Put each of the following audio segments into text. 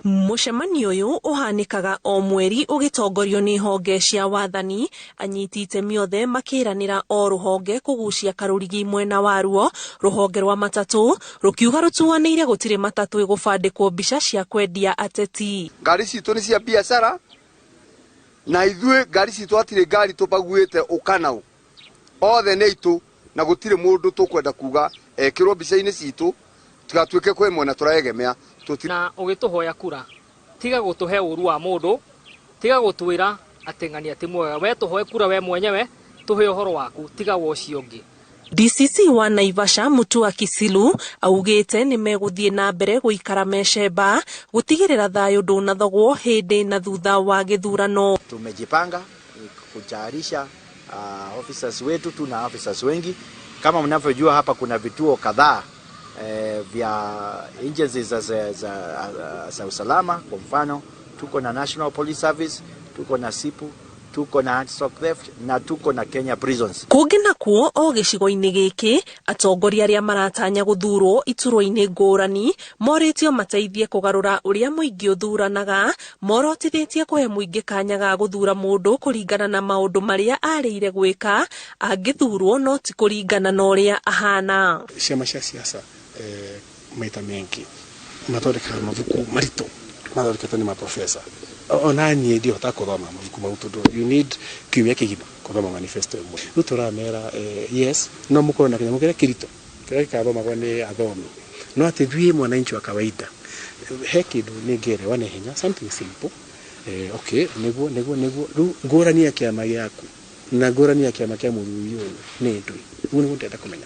Mũcemanio ũyũ ũhanĩkaga o mweri ũgĩtongorio nĩ honge cia wathani, anyiti itemi othe makĩranĩra o rũhonge kũgucia karũrigi mwena waruo. Rũhonge rwa matatũ rũkiuga rũtuanĩire gũtirĩ matatũ ĩgũbandĩkwo mbica cia kwendia ateti. Ngari citũ nĩ cia biacara na ithuĩ ngari citũ hatirĩ ngari tũbaguĩte ũka na ũ othe nĩ aitũ na gũtirĩ mũndũ tũkwenda kuga ekĩrwo mbica-inĩ citũ tigatuĩke kwĩ mwena tũregemea tũtirĩ. Na ũgĩtũhoya kura, tiga gũtũhe ũru wa mũndũ, tiga gũtwĩra atĩ ng'ania ti mwega, we tũhoe kura we mwenyewe, tũhe ũhoro waku, tiga wa ũcio ũngĩ. DCC wa Naivasha Mutua Kisilu augĩte nĩ megũthiĩ na mbere gũikara mecemba gũtigĩrĩra thayũ ndũnathogwo hĩndĩ na thutha wa gĩthurano. Tumejipanga kutayarisha officers wetu, tuna officers wengi kama mnavyojua. Hapa kuna vituo kadhaa vya agencies za usalama. Kwa mfano tuko na National Police Service, tuko na SIPU, tuko na Anti-Stock Theft na tuko na Kenya Prisons. Kũngĩ nakuo o gĩcigo-inĩ gĩkĩ, atongoria arĩa maratanya gũthurwo iturwa-inĩ ngũrani morĩtio mateithie kũgarũra ũrĩa mũingĩ ũthuranaga, morotithĩtie kũhe mũingĩ kanya ga gũthura mũndũ kũringana na maũndũ marĩa arĩire gwĩka angĩthurwo, no ti kũringana na ũrĩa ahana. Ciama cia siasa maita mengi mathondekaga mabuku maritũ mathondeketwo nĩ maprofesa. Ona niĩ ndihota kũthoma mabuku mau tondũ you need kiumia kĩgima kũthoma manifesto ĩmwe. Rĩu tũramera yes, no mũkorwo na kĩnyamũ kĩrĩa kĩritũ kĩrĩa gĩkathomagwo nĩ athomi, no atĩ ithuĩ mwananchi wa kawaida he kĩndũ nĩngĩelewa na ihenya, something simple. Okay, nĩguo rĩu ngũrani ya kĩama gĩaku na ngũrani ya kĩama kĩa mũthuri ũyũ nĩ ndũĩ. Ũguo nĩguo ndĩrenda kũmenya.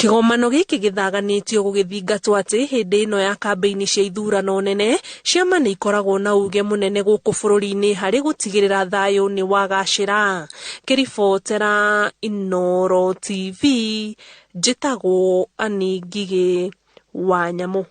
Kĩgomano gĩkĩ gĩthaganĩtio gũgĩthingatwo atĩ hĩndĩ ĩno ya kambĩini cia ithurano nene, ciama nĩ ikoragwo na uge mũnene gũkũ bũrũri-inĩ harĩ gũtigĩrĩra thayũ nĩ wagacĩra. Ngĩribotera Inooro TV, njĩtagwo Annie Ngigĩ wa Nyamũ.